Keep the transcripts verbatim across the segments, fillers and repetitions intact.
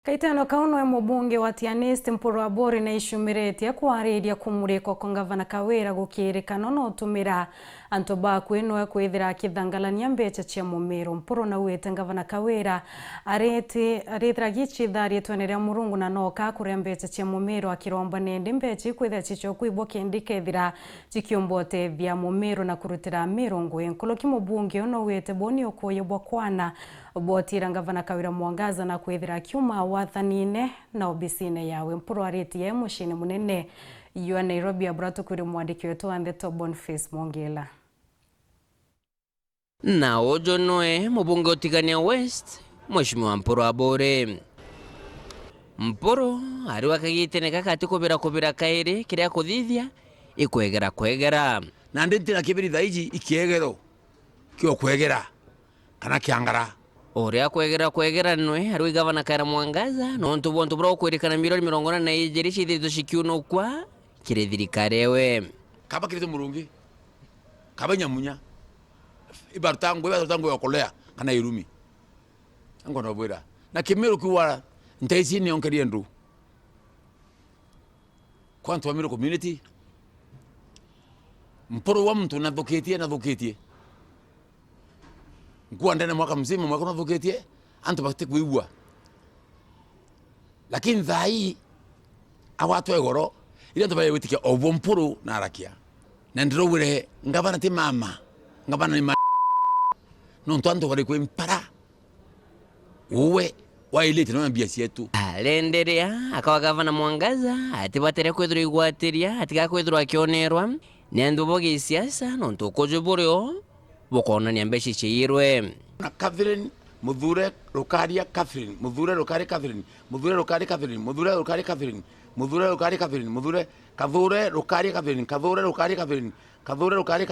Kaitano kau noe mubunge wa Tigania East Mpuru Aburi naicumiritie kwariria kumurikwa kwa Ngavana Kawira gukirikana no utumira antu bakui noe kwithira akithangalania mbeca cia mumiru. Mpuru nauite Ngavana Kawira ariti-, arithiragia ici ithaa rietwene ria Murungu na noka kuria mbeca cia mumiru akiromba nindi mbeca ikwithira cicokwibwa kindi kethira cikiumba utethia mumiru na kurutira miru ngui. Nkuruki mubunge uyu nauite buu ni ukuyu bwa kwana bwotira Ngavana Kawira Mwangaza na kwithira akiuma wathanine na obisine yawe. Mpuru aritie muciine munene jwa Nairobi abura tukwire mwandiki wetu wa ndeto Boniface Mwongela. Na uju noe mubunge utigania West, Mheshimiwa Mpuru Aburi. Mpuru ariuga kagitene gaka ati kubira kubira kairi kiria akuthithia ikwegera kwegera. Nandi ntina kibiri thaiji ikiegero kio kwegera kana kiangara. Uria kwegera kwegera nwe ariuga Gavana Kawira Mwangaza nontu bwa untu buria ukwirikana milioni mirongo ina na ijiri ciithitwe cikiunukwa kiri thirikari ewe. Kaba kirite Murungi, kaba Nyamunya, ibaruta ngui, ibaruta ngui ya kulea kana irumi. Ngona bwira. Na kimiru kiuga nteisi nionkerie ndu. Kwa antu ba Meru community, Mpuru wa muntu nathukitie, nathukitie. Nkua ndene mwaka mzima, mwaka nathukitie, antu batikwigua. Lakini thaa ii, agwatwa igoro, iria antu bagwitikia o bo Mpuru na arakia. Na ndiraugire, ngavana ti mama, ngavana ni ma-, nontu antu bari kwi mpara. Uwe wailite na mbia cietu. Arenderea, akawa Gavana Mwangaza atibatire kwithirwa igwatiria, atiga kwithirwa akionerwa ni antu bo gisiasa, nontu ukuju burio bukonania mbeca ciiyirwe. Na Catherine Muthure Rukaria Catherine, Muthure Rukaria Catherine, Muthure Rukaria Catherine, Muthure Rukaria Catherine, Muthure Rukaria Catherine, Muthure, Kathure Rukaria Catherine, Kathure Rukaria Catherine, Kathure Rukaria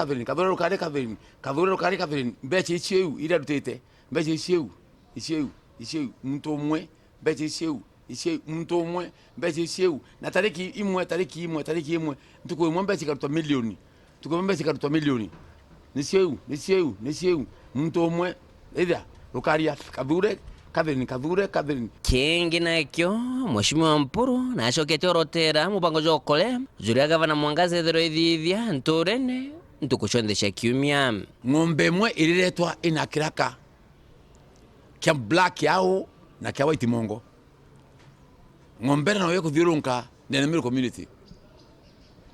Catherine, Kathure Rukaria Catherine, mbeca icio iu iria arutite, mbeca icio iu, icio iu, icio iu, muntu umwe, mbeca icio iu, icio iu, muntu umwe, mbeca icio iu, na tariki imwe, tariki imwe, tariki imwe, ntuku imwe mbeca ikarutwa milioni, ntuku imwe mbeca ikarutwa milioni, nicio iu, nicio iu, nicio iu, muntu umwe, ithia, Rukaria, Kathure, Catherine, Kathure, Catherine. Kingi nakio, Mheshimiwa Mpuru nacoketie orotera mubango jwa ukore juria Gavana Mwangaza ethirwa ithithia nturene ntuku cionthe cia kiumia. Ng'ombe imwe iriretwa ina kiraka kia black au na kia white mongo. Ng'ombe ira nayo ikuthiurunka ndene Meru community.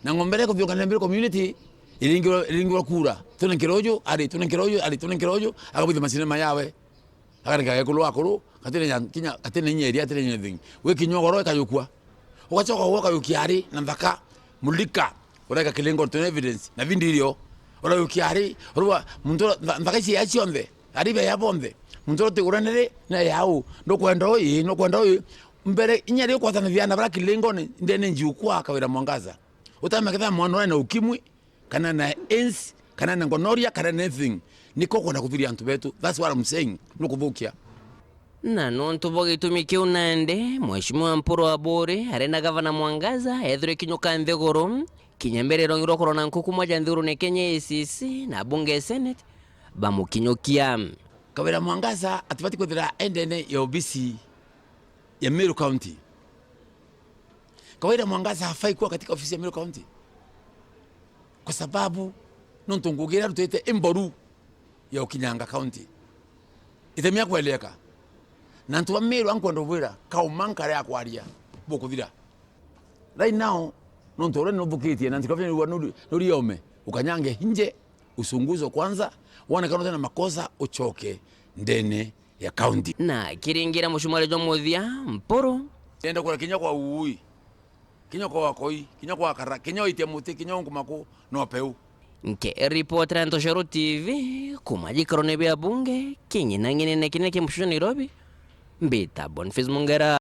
Na ng'ombe ira ikuthiurunka ndene Meru community, iringirwa, iringirwa kura. Tunenkere uju, ari, tunenkere uju, ari, tunenkere uju, akabwithia macinema yawe. Akareka gekulu akuru, gatire nya-, kinya, gatire nya iria, gatire nya anything. Wikinywa goro ikayukua. Ugacoka ugacoka yukia ari na nthaka, mulika, ureka kilingo tuna evidence, na video, urayukia ari, urua, muntu ura-, ntha-, nthaka ici ya cionthe, ari be ya bonthe, muntu ura utigurane ri, na yau, ndukwenda uyu, ndukwenda uyu, mbere, inya ri ukwatanithia na bara kilingone, ndene njiukwa Kawira Mwangaza. Utameketha mwana ura na ukimwi, kana na AIDS, kana na gonorrhea, kana na anything. Niko kwenda kuthuria antu betu. That's what I'm saying. Nukuthukia. Na nontu bwa gitumi kiu nandi, Mheshimiwa Mpuru Aburi arenda Gavana Mwangaza ethirwe kinyuka nthiguru, kinya mbere irongirwa kurona nkuku moja nthigurune Kenya A C C na bunge Senate bamukinyukia. Kawira Mwangaza atibati kwithira endene ya obisi ya Meru County. Kawira Mwangaza hafai kuwa katika ofisi ya Meru County. Kwa sababu, nontu ngugi iria arutite i mboru ya ukinyanga county. Itemi ya kweleka. Na antu ba Meru ankwenda ubwira, kauma nkare ya kwaria, bukuthira. Right now, nontu uria nuthukitie, na anti-corruption nuri, nuri yome, ukanyange nje, uchunguzwe kwanza, wone kana utina makosa, uchoke ndene ya county. Na kiringira mucumari jwa muthia, Mpuru. Nenda kura kinya kwa uui, kinya kwa wakoi, kinya kwa kara, kinya oitia muti, kinya unkumaku no peu. Nkiripotera Ntoshoro T V, kuma gikorone bia bunge, king'inang'inene kinene kia mucii jwa Nairobi, mbita Boniface Mungera.